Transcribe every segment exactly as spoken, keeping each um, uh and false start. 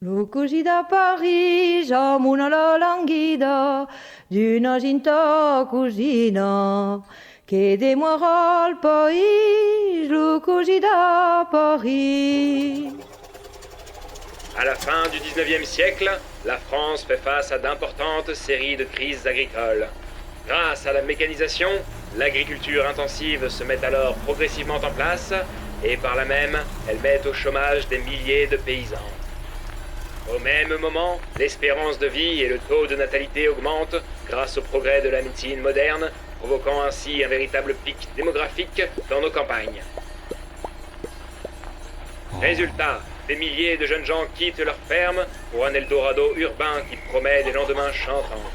Lo cosin de París, amb una la languida d'una ginta cosina, que demòra al país, lo cosin de París. À la fin du dix-neuvième siècle, la France fait face à d'importantes séries de crises agricoles. Grâce à la mécanisation, l'agriculture intensive se met alors progressivement en place et par là même, elle met au chômage des milliers de paysans. Au même moment, l'espérance de vie et le taux de natalité augmentent grâce au progrès de la médecine moderne, provoquant ainsi un véritable pic démographique dans nos campagnes. Résultat, des milliers de jeunes gens quittent leur ferme pour un Eldorado urbain qui promet des lendemains chantants.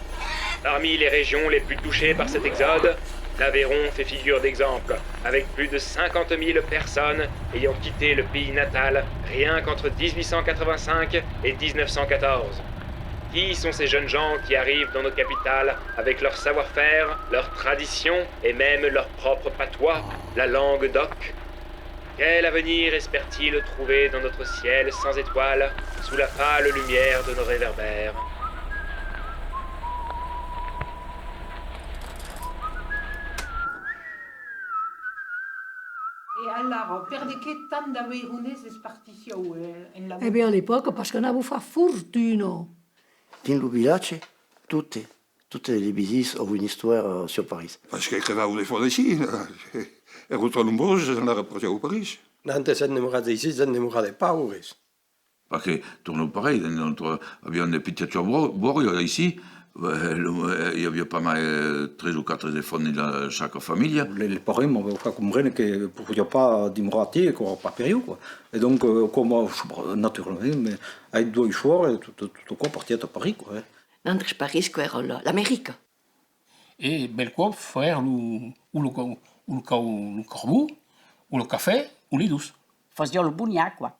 Parmi les régions les plus touchées par cet exode, l'Aveyron fait figure d'exemple, avec plus de cinquante mille personnes ayant quitté le pays natal rien qu'entre dix-huit cent quatre-vingt-cinq et dix-neuf cent quatorze. Qui sont ces jeunes gens qui arrivent dans nos capitales avec leur savoir-faire, leur tradition et même leur propre patois, la langue d'oc ? Quel avenir espèrent-ils trouver dans notre ciel sans étoiles, sous la pâle lumière de nos réverbères ? E alara, per de qué tant d'aveironeses partissián, eh, en la... E ben, a l'epòca, parce qu'anavan far fortuna. Dins lo vilatge, totes, totes les visins an una istòria, eh, sus París. Parce que crebavan de fam aicí, èran tròp nombroses, alara partián a París. Nantes èm demorats aicí, èm demorats de paures. Perque torna pareil, donc, aviam de pichòtas bò-, bòrias aicí, eh, lo, eh, i aviá pas mai, eh, tres o quatre de fam dins la, chaque familha. Le, le parents m'avián fach comprene que podiá pas demorar aquí, qu'èra pas per ieu, quoi. E donc, eh, coma, naturalament, me, ai doas sòrres, e tot, tot, tot aquò partiá a París, quoi, eh. Nantes París, qu'èra la, l'America. E bèlcòp fèr lo, o lo cau-, o lo cau-, lo carbon, o lo cafè, o li dos. Fasiá lo bonhat, quoi.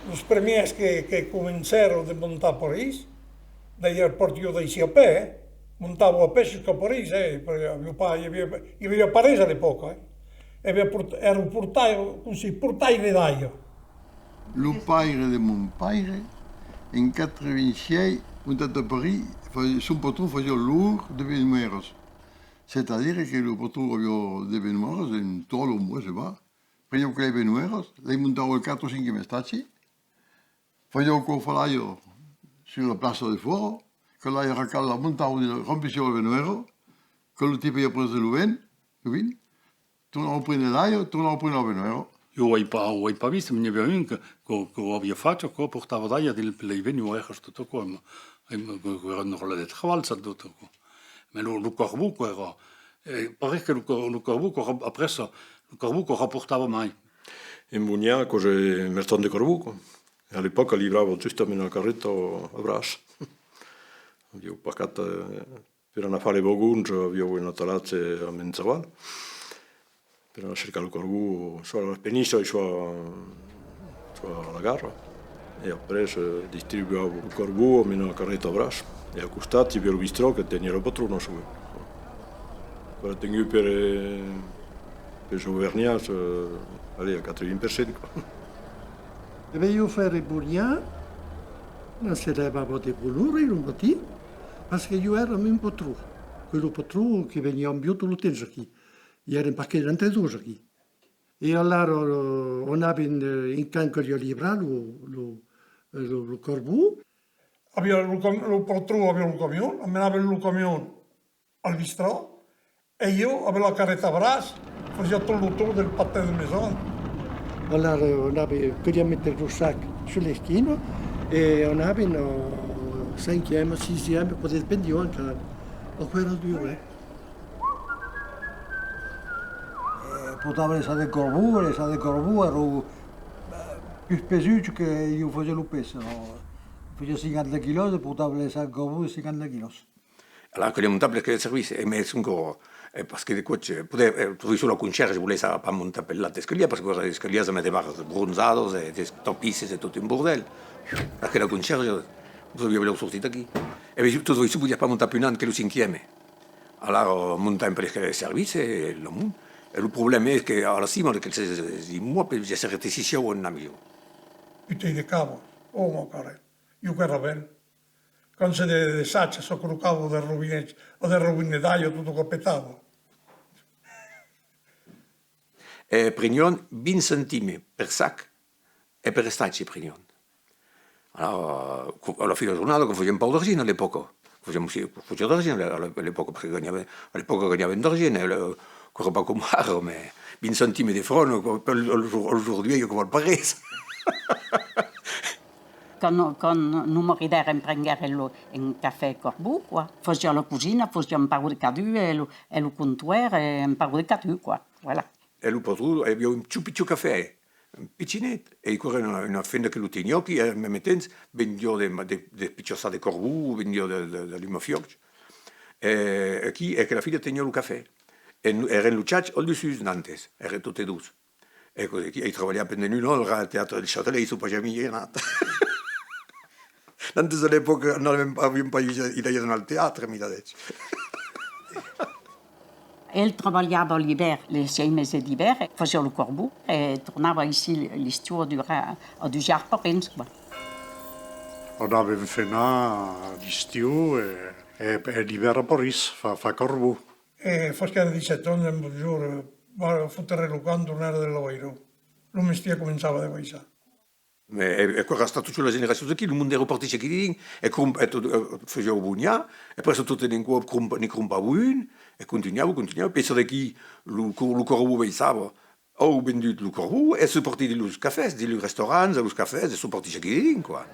Los premièrs que, que comencèron de montar París, d'ailleurs partián d'aicí a pè, eh? Montavan a pè jusqu'a París, eh? Perque aviá pas, i aviá, i aviá pas res a l'epòca, eh? E ben, port-, èra portaire, cossí, portaire d'aiga. Lo paire de mon paire, en quatre-vingt-sièis, montat a París, fa-, son patron fasiá l'or de Benimoèras. C'est-à-dire que lo patron aviá de Benimoèras, un tòl o moi, je sais pas, preniá aquelas Benimoèras, las montava al quatre o cinquième estaci, fasiá aquò far l'aiga sus la plaça de fòra, que l'aiga cala montava, remplissiá la Benimoèra, que lo tipe i apresa lo vin, lo vin, tornava prene l'aiga, tornava prene la Benimoèra. Ieu o ai pas, o ai pas vist, mas n'i aviá un que, que, que o aviá fach, aquò, portava d'aiga dins las Benimoèras, tot aquò, mas, e, mas, que, que èra un dròlle de trabalh, sens dote, aquò. Mas lo, lo carbon, qu'èra, e, pareis que lo car-, lo carbon, qu'èra, après ça, lo carbon, qu'o raportava mai. Un bonhat, aquò's un merchand de carbon, quoi. E a l'epòca, livrava justament la carreta a Braç. Aviá pacat, eh, per anar far los vagons, aviá un atalatge amb un chaval. Per anar cercar lo carbon, soit a las Penissas, soit, soit a la gara. E après, eh, distribuava lo carbon amb una carreta a Braç. E a costat, i aviá lo bistrò que teniá la patrona, sovent. Qu'èra tengut per, eh, pels Auvernhats, eh, allez, a quatre-vingts per cent, quoi. E ben, ieu fère bonhat, se levava de bona ora lo matin, parce que ieu èra amb un patron, que lo patron que veniá amb ieu tot lo temps aquí. I èrem pas que entre dos aquí. E alara, eh, anàvem, eh, en quand caliá livrar lo, lo, lo, lo carbon. Aviá lo cam-, lo patron aviá lo camion, amenàvem lo camion al bistrò, e ieu, amb la carreta a Braç, fasiá tot lo torn del pastís de maison. Alara, eh, anàvem, caliá metre lo sac sus l'esquina, e anàvem, eh, cinquième, sixième, pòde pendiá encara. Aquò èra dur, eh. Eh, portava los sacs de carbon, los sacs de carbon èran, eh, pus pesuts que ieu fasiá lo pes, non? Fasiá cinquanta quilòs e portava los sacs de carbon de cinquanta quilòs. Alara caliá montar per aquel servici, e mès encara, e, parce que de còps, eh, poder, eh, trobar la concierge, volèsse pas montar per l'aute escalièr, parce que aqueras escalièras amb de barras bronzadas e de tapisses e tot un bordèl. Aquela concierge, vos aviá benlèu sortit aquí. E ben, tot aquò, podiá pas montar pus naut que lo cinquième. Alara, montam per l'escalièr de servici e l'amont. E lo problèma es que a la cima d'aqueles immòbles, ja se retessissiá un avion. Butèi de cava, oh, mon carrèl, ieu qu'èra ben. Quand se de, de sac, se crocava de robinet, o de robinet d'aiga, tot aquò petava. E prenián vint centimes per sac e per estaci prenián. Alara, a la fin de la jornada, que fasián pauc d'argent a l'epòca. Fasián aussi, fasián d'argent a l'epòca, parce que ganhavan, a l'epòca ganhavan d'argent, e le, qu'èra pas coma ara, mès vint centimes de francs, per, aujourd'hui, que val pas res. Quand, quand nos maridèrem, prenguèrem lo, un cafè Corbu, quoi. Fasiá la cosina, fasiá un pauc de cadun, e lo, e lo comptoir, e un pauc de cadun, quoi. Voilà. E lo patron aviá un pichon, pichon cafè, un pichinet, e i qu'èra una, una femna que lo teniá, qui, al mème temps, vendiá de, de, de pichons sacs de Corbu, vendiá de, de, de lumafiòcs. E aquí, e que la femna teniá lo cafè. E èran lotjats al dessús, nantes, èran totes dos. E cossí, aquí, ai trabalhat pendent un an al Teatre del Châtelet, i soi pas jamai anat. Nantes, a l'epòca, non aviam, aviam pas idèia d'anar al teatre, miradètz. El trabalhava l'ivèrn, les sièis meses d'ivèrn, fasiá lo Corbu, e tornava aicí l'estiu a durar, a dujar París, quoi. Anàvem fenar l'estiu e, e, e l'ivèrn a París, far, far Corbu. E fasiá dètz-sèt ans, un bon jorn, va fotre lo camp, tornèra de l'Avairon. Lo mestièr començava de baissar. E, e, e qu'èra estat totas las generacions aquí, lo monde èra partits aquí dedins, e crom-, e tot, e, fasiá bonhat, e après tot d'un còp crompa-, ne crompava un, e contunhava, contunhava, pensa d'aquí, lo co-, lo Corbu baissava, an vendut lo Corbu, e son partits dins los cafès, dins los restaurants, a los cafès, e son partits aquí dedins, quoi.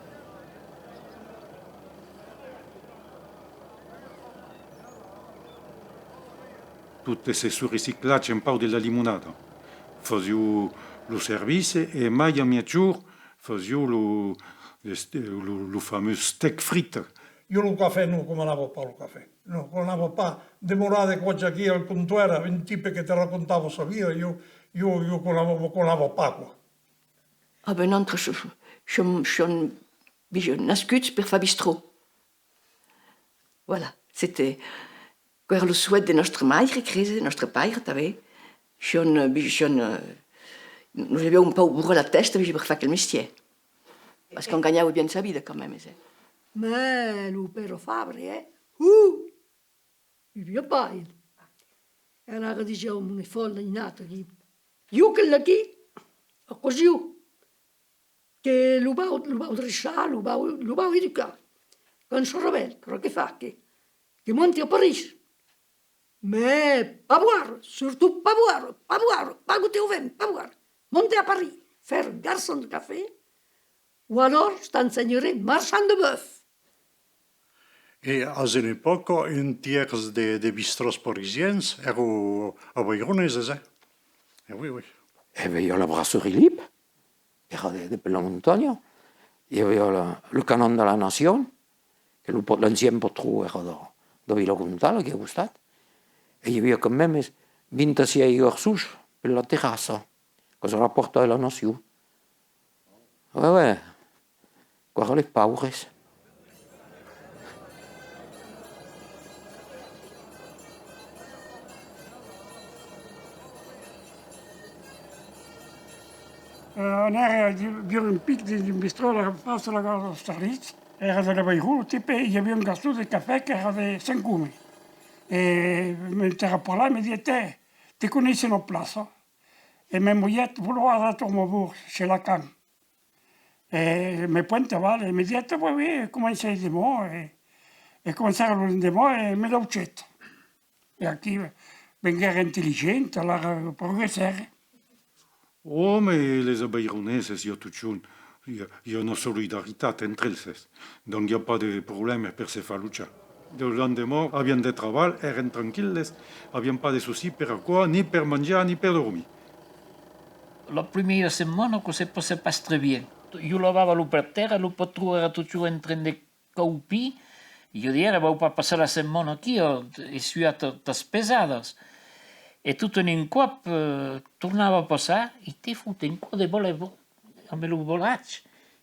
Tot se, se reciclatge un pauc de la limonada. Fasián lo servici e mai a miègjorn fasián lo, lo, lo famós steak frit. Ieu lo cafè non comanava pas lo cafè. Non, comanava pas. Demorar de còps aquí al comptoir, un tipe que te racontava sa vida, ieu, ieu, ieu comanava, comanava pas, quoi. Ah ben, nosaltres som, som, som, nascuts per far bistrò. Voilà, c'était, qu'èra lo soèt de nòstra maire, crese, de nòstre paire tanben. Siam, eh, siam, eh, nos aviam un pauc borrat la tèsta per far aquel mestièr. Parce qu'on ganhava bien sa vida quand même, eh. Mès lo pèra Fabre, eh? Uh! Vivia pas, el. Alara disiá mon fòl, Inat, aquí. Ieu, aquel d'aquí, aquò's ieu. Que lo vau, lo vau dreçar, lo vau, lo vau educar. Quand serà bèl, qu'èra que fa, que, que monte a París. Mès pas boire, surtot pas boire, pas boire, pas goter au vin, pas boire. Monte a París, faire garçon de café, o alors t'ensenharé marchand de bœuf. E a una epòca, un tièrs de, de bistròs parisians èran avaironeses, eh? Eh oui, oui. E ben, i a la Brasserie Libre, qu'èra de, de per la montanha. I aviá la, le Canon de la Nation, que lo pa-, l'ancian patron èra de, de Vilagontal, aquí a costat. E i aviá quand mèmes vint-e-sièis garçons per la terrassa, qu'èra la Pòrta de la Nacion. Ouais, ouais. Qu'èran les paures. Eh, anère, eh, viure un pic dins un bistrò a la plaça de la Gare d'Austerlitz. Èra de l'Avairon, lo tipe, i aviá un garçon de cafè qu'èra de Sent Cosme. E m'entèra parlar, me diguèt: "Tè, te coneissi una plaça." E m'envoièt: "Vos lo a dat au Maubord, chez Lacan." E me pointa aval, e me diguèt: "Oui, oui, comencèi deman", e, e comencèra lo lendeman, e me dauchèt. E aquí venguère intelligent, alara progressère. Ò, mès les Avaironeses, i a totjorn, i a, i a una solidaritat entre elses. Donc, i a pas de problèma per se far luchar. Lo lendeman, avián de trabalh, èran tranquilles, avián pas de soucis per aquò, ni per manjar, ni per dormir. La primièra setmana que se passèt pas très bien. Ieu lavava lo pertèra, lo patron èra totjorn en tren de caupir, Jo diguère: «Vau pas passar la setmana aquí, a essuiar ta-, tas pesadas.» E tot en un còp, eh, tornava passar, e te fot un còp de balèt amb lo balach,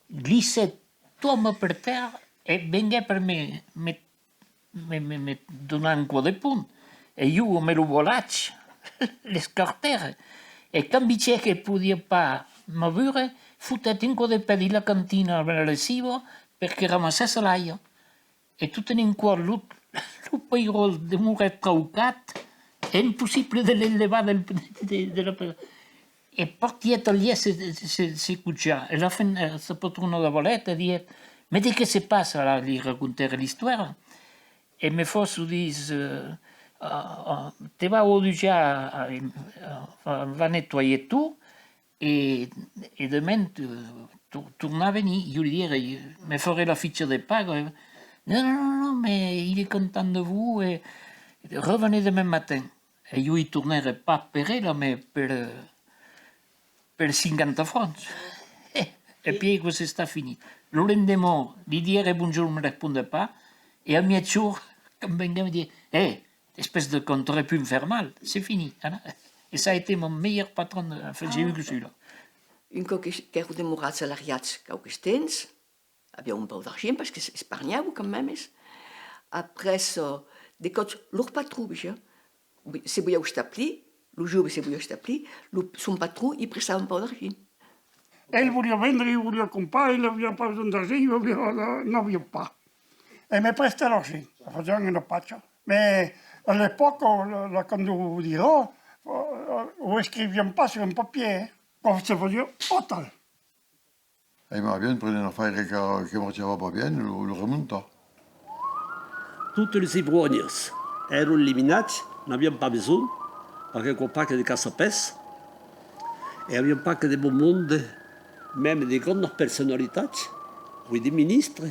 glissèt, tomba per tèrra e venguèt per me, me, me, me, me donar un còp de pont. E jo, amb lo balach, l'escartère. E quand vegèt que podiá pas m'avure, fotèt un còp de pè dins la cantina amb la lessiva per que ramassèsse l'aiga. E tot en un còp, lo, lo pairòl demorèt traucat, e impossible de l'enlevar del, de, de la... E partièt al lièch se, se, se cochar. E la femna, eh, sa patrona de balèt, diguèt: «Mès de qué se passa là?» Li racontère l'istòria. E me fòsso, ditz, eh, ah, ah, te vau adujar, a, a, a, va nettoyer tot, e, e demen, eh, to-, tornar venir. Jo li diguère: «Me faré la ficha de paga.» «Non, non, non, non, mais il est content de vous, et revenez demain matin.» E jo i tornère pas per ela, mès per, eh, per cinquanta francs. E, e pièi aquò s'està finit. Lo lendeman, li diguère bonjorn, me respondèt pas, e a miègjorn, quand venguèt, me diguèt: «Eh, espèce de con, t'aurais pu me faire mal, c'est fini.» Voilà. E ça a été mon meilleur patron, enfin, j'ai eu que celui-là. Un còp que, qu'èran demorats salariats quauques temps, avián un pauc d'argent, parce que s'esparnhavan quand même. Après, euh, de còps, lor patron, vesiá, se voliá establir, lo jove se voliá establir, lo, son patron i prestava un pauc d'argent. El voliá vendre, el voliá crompar, el aviá pas besonh d'argent, el voliá, n'aviá pas. E me prestèt l'argent, fasián una pacha. Mès a l'epòca, la, la, quand o dirà, o, o escrivián pas sur un papièr, eh. Quand se fasiá fatal. Aimava bien prene un afaire que, que marchava pas bien, lo, lo remontar. Totes los ivrònhas èran eliminats, n'avián pas besonh, perque aquò pas que de caça-pès, e avián pas que de bon monde, mème de grandas personalitats, o de ministres.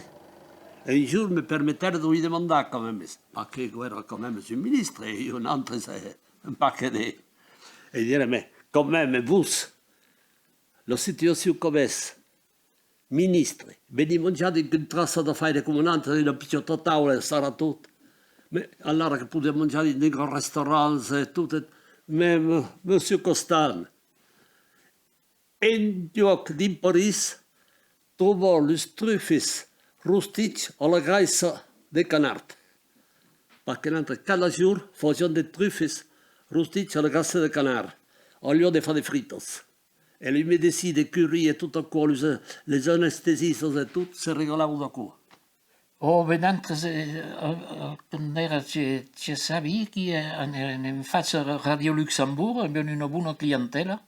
Un jorn me permetère de li demandar quand même, perque aquò èra quand même un ministre, e un autre, eh, pas que de... E dire: «Mès quand même, vos, la situacion qu'avètz, ministre, venir manjar dins un traça d'afaire coma un autre, dins una pichòta taula, sarrar tot. Mès alara que podètz manjar dins de grands restaurants e tot, e, mès, me-, Monsieur Constant, enlòc dins París, trobar los trufes rostits a la graissa de canard. Perque nautres cada jorn fasiam de trufes rostits a la graissa de canard, al luòc de far de fritas.» E los medecins de curie e tot aquò, los, les anestesistas e tot, se regalavan d'aquò. Ò, ben, nautres, eh, eh, eh, quand èra, je, je sabi que, eh, en, en, en fach Radio Luxembourg, aviam una bona clientèla.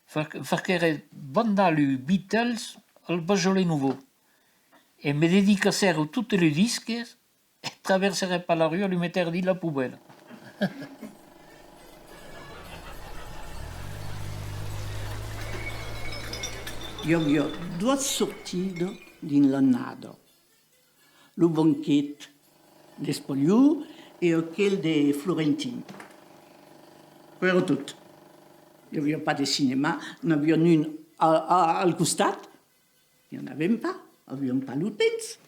Fa-, faguère bandar los Beatles al Beaujolais Nouveau. E me dedicacèron totes los disques, e traversère pas la rua, lo metère dins la pobèla. I aviá doas sortidas dins l'annada. Lo banquet d'Espaliu e aquel de Florentin. Aquò èra tot. I aviá pas de cinèma, n'aviam un a, a, al costat. I anàvem pas, aviam pas lo temps.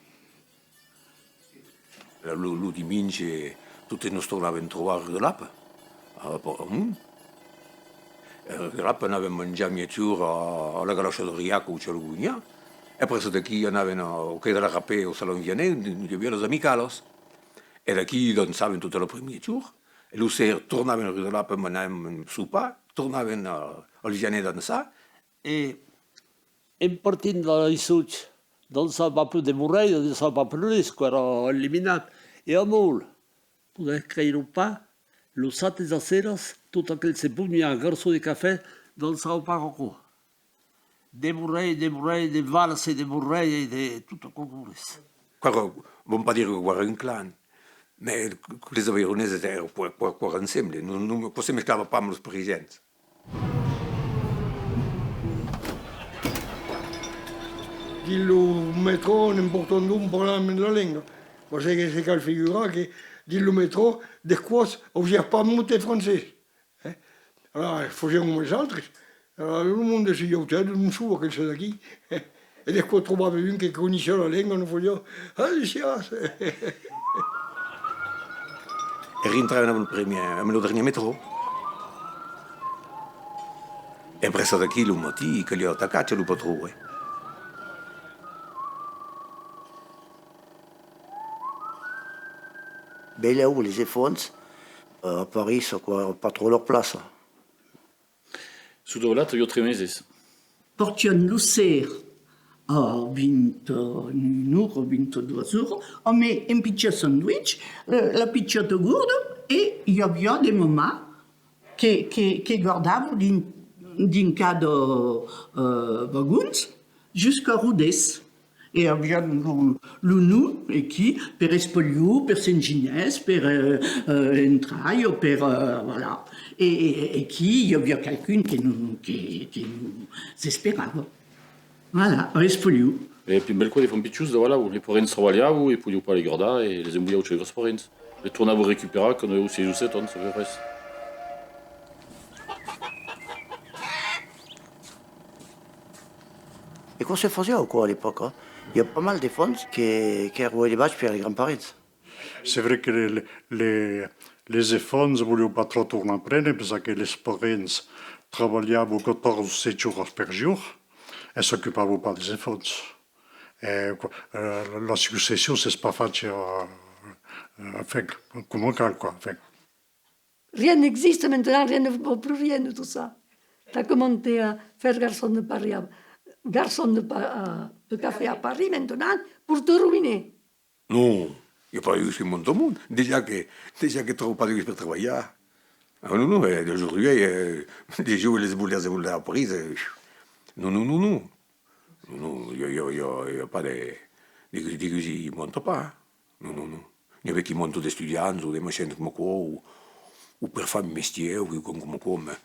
Lo, lo dimenge, totes nos tornàvem trobar rue de Lappe, a, amont. E rue de Lappe anàvem manjar miègjorn a, a la Galocha de Riac o Chalogonià. E après d'aquí anàvem a, au Quai de la Râpée, au Salon Vianet, ont i aviá las amicalas. E d'aquí dançàvem tot l'après-miègjorn. E lo ser tornàvem rue de Lappe, anàvem sopar, tornàvem a, al Vianet dançar. E en partint d'aicí, dançava pas plus de Morrèia, dançava pas plus res, qu'èra eliminat. E amont, podètz creire o pas, los sabtes a seras, tot aquel se poniá garçon de cafè, dançava pas aquò. De Morrèia, de Morrèia, de valse, de Morrèia e de tot aquò que volètz. Qu'èra, vam pas dire qu'èra un clan, mès que les Avaironeses èran, qu'èra, qu'èra ensemble, non, non, aquò se mesclava pas amb los Parisians. Dins lo metrò, n'importa ont parlàvem la lenga. Mas se, se cal figurar que dins lo metrò, de còps, ausiás pas mot de francés. Eh? Alara, fasián coma los autres. Alara, lo monde se jautèt, d'ont son aqueles d'aquí? E de còps trobava un que coneissiá la lenga, nos fasiá: "Ah, disiás!" E rintràvem amb lo primièr, amb lo darnièr metrò. E après ça d'aquí, lo matin, caliá atacar, chas lo patró, eh. Belèu, les efants, eh, a París, aquò èra pas tròp lor plaça. Sota la, aviá tres meses. Partián lo ser a vint-e-una oras, vint-e-doas oras, amb un pichèt sandwich, eh, la picheta gòrda, e i aviá de mamà que, que, que gardava dins, dins cada, eh, vagons jusqu'a Rodés. E avián lo, lo nom aquí per Espaliu, per Sent Ginés, per, eh, eh, Entralha, per, eh, voilà. E, e, e aquí i aviá qualqu'un que nos, que, que nos esperava. Voilà, a Espaliu. E puèi, bèl còp, de femnas pichons davalava, los parents trabalhavan e podián pas les gardar e les enviavan chas lors parents. Les tornavan recuperar quand avián sièis o sèt ans, a peu près. E aquò se fasiá, aquò, a l'epòca? I a pas mal d'efants que, qu'èran elevats per les grands-parents. C'est vrai que le, le, le, les efants volián pas tròp tornar prene, perque les parents trabalhavan quatòrze o setze oras per jorn e s'ocupavan pas dels efants. E, eh, la succession s'es pas facha, eh, enfin, coma cal, quoi, enfin. Rien n'existe maintenant, rien ne vaut plus rien de tout ça. T'as commenté à faire garçon de Paris, à, garçon de, pa- euh, de café à Paris maintenant, pour te ruiner. Non, i a pas degus que monta au monde. Dejà que, dejà que tròba pas degus per trabalhar. Ah non, non, eh, d'aujourd'hui, eh, de joves les volèrs de voler a París, eh, non, non, non, non. Non, non, i a, i a, i a, i a pas de, degus, degus i monta pas, eh. Non, non, non. N'i avè qui montan d'estudiants o de machins coma aquò, o, o per far un mestièr, o quicòm coma aquò, mès,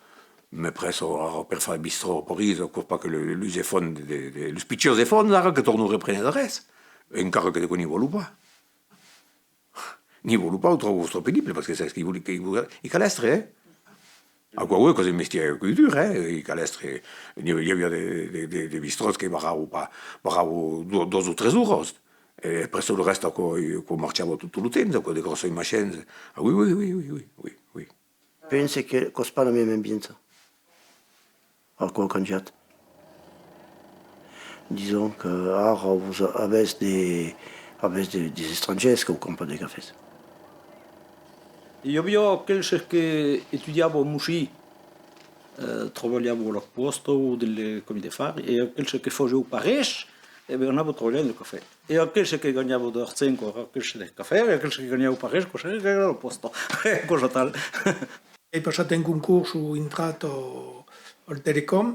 mès après, ara, per far bistrò a París, aquò's pas que le, los efants de, de, de, los pichons efants, ara, que tornan reprene d'arrés, encara que de còps n'i vòlon pas. N'i vòlon pas, o tròban tròp penible, perque sabes que i vòlon, que i vòlon, i cal èstre, eh? Aquò, oui, qu'es un mestièr que dur, eh? I cal èstre, n'i, i aviá de, de, de, de bistròs que barravan pas, barravan do-, doas o tres oras. E après, lo rèsta, aquò, aquò marchava tot, tot lo temps, aquò, de gròssas machins. Ah, oui, oui, oui. Pense que, qu'es pas la mèma ambiança. Aquò a cambiat. Dison que ara vos avètz de, avètz de, des estrangèrs qu'an campat de cafès. I aviá aqueles que estudiavan a Mossí, eh, trabalhavan a la pòsta o dins le camin de far, e aqueles que fasián pas res, e ben, anavan trabalhar dins le cafè. E aqueles que ganhavan d'argent, aquò èra aqueles de cafè, e aqueles que ganhavan pas res, aquò èra a la pòsta. Còps atal. Ai passat un concors, o intrat al, al Telecom,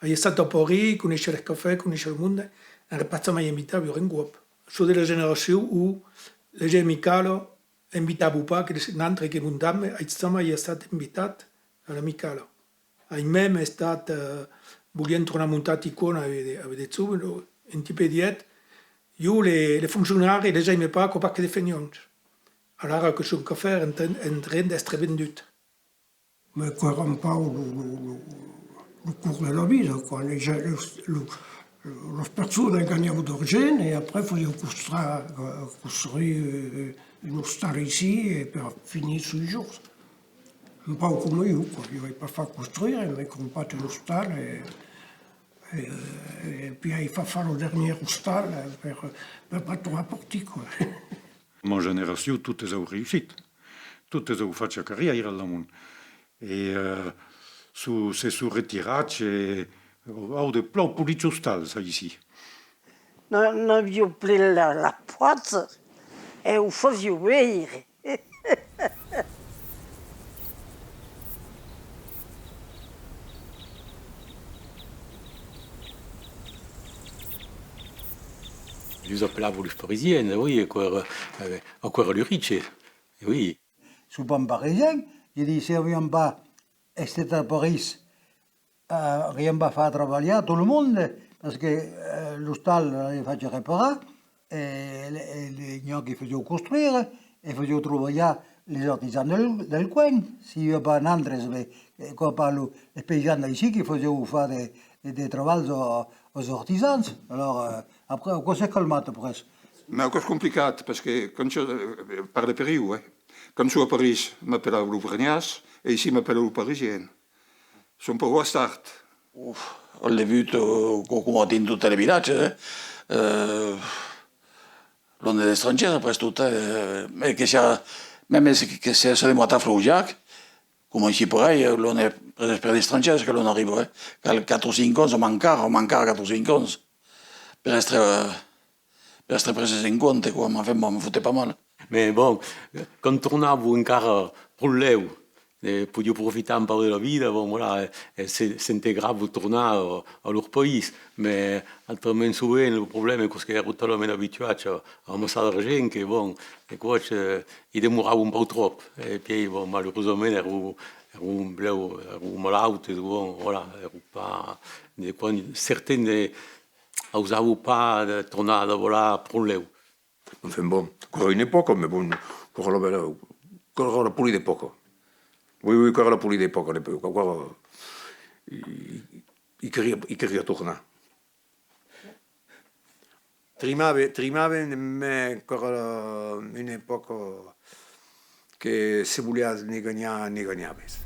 ai estat a París, conéisser le cafè, conéisser lo monde, èra pas jamai invitat, aviá un còp. Soi de la generacion ont les amicalas invitavan pas que les, nantres que montam, ai jamai estat invitat a l'amicala. Ai mème estat, eh, volián tornar montar Ticona avec de, avec de joves, un tipe dièt: "Ieu, les, les foncionaris, les aime pas, aquò's pas que de fenhants." Alara que son cafè èra en tren, en tren d'èstre vendut. Mès qu'èra un pauc lo, lo, lo, lo cors de la vida, quoi. Les, les, lo, las personas ganhavan d'argent e après fasián constru-, construire, eh, un ostal aicí e per finir sos jorns. Un pauc coma ieu, quoi. Ieu ai pas fach construire, mès ai crompat un ostal e, e, e puèi ai fach far lo darnièr ostal per, per pas tornar partir, quoi. Ma generacion, totes an reüssit. Totes an fach carrièra al damont. E, eh, son, se son retirats e an de plan polits ostals aicí. Non, n'avián plen la, la pòcha e o fasián veire. Los apelavan los parisiens, oui, aquò èra, eh, aquò èra los riches, oui. Sovent parisiens, e disián: "Se aviam pas estat a París, eh, auriam pas fach trabalhar tot lo monde, parce que, eh, l'ostal l'aviam fach reparar, e, e, e n'i a qui fasián construire, e fasián trabalhar les artisans del, del coin. Se i aviá pas nantres, ben, eh, aquò pas lo, les païsans d'aicí qui fasián far de, de, de trabalhs a, pels artisans. Alors, euh, après, aquò s'es calmat après. Mès aquò es complicat, parce que quand jo, euh, parle per ieu, eh, quand soi a París, m'apelavan lo Bregnàs, e aicí m'apèlan lo Parisien. Son pas bastard. Uf, al debut, eh, co-, coma dins totes les vilatges, eh, eh, l'òm es d'estrangièrs, après tot, eh, e que sia, mème se, que se, se demòra a Flaujac, coma aicí pareil, eh, l'òm es pres per d'estrangièrs que l'òm arriba, eh. Cal quatre o cinc ans, o mancara, o mancara quatre o cinc ans, per èstre, eh, per èstre preses en compte, quoi, enfin, bon, me fote pas mal. Mès bon, quand tornavan encara pro lèu, eh, podián profitar un pauc de la vida, bon, voilà, eh, e se, s'integravan, tornar a, a lor país. Mès autrament sovent, lo problèma es qu'èran talament abituats a, a amassar d'argent que, bon, de còps, eh, i demoravan un pauc tròp. E puèi, bon, malurosament, èran, èran un blèu, èran malautes, bon, voilà, èran pas, de quan, certans, eh, ausavan pas de tornar davalar pro lèu. Enfin, bon, aquò èra una epòca, mès bon, aquò èra la bèla, aquò èra la polida epòca. Oui, oui, aquò èra la polida epòca, l'epòca, aquò èra, i, i queria, i queria tornar. Trimave, trimave, mès aquò èra una epòca que se voliás ne ganhar, ne ganhaves.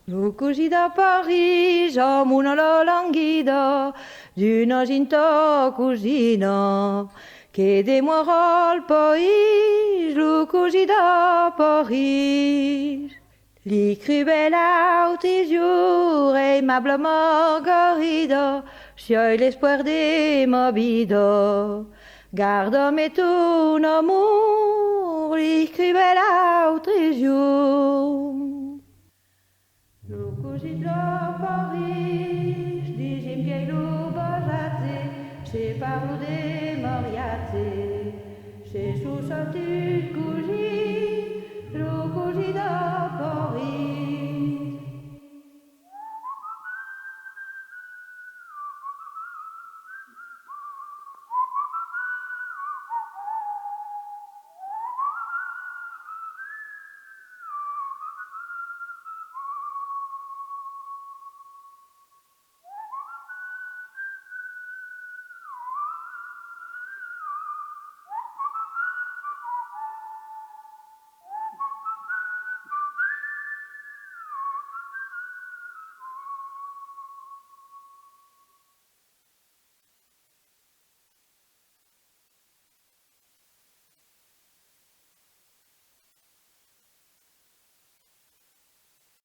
Lo cosin de París, amb una la languida d'una genta cosina que demòra al país, lo cosin de París. Li escrivè l'autre jorn, aimabla Margarida, siás l'espoèr de ma vida. Garda-me ton amor, li escrivè l'autre jorn. Lo cosin de París, dins un pièi lo basatge, se parlan de mariatge, se son sortuts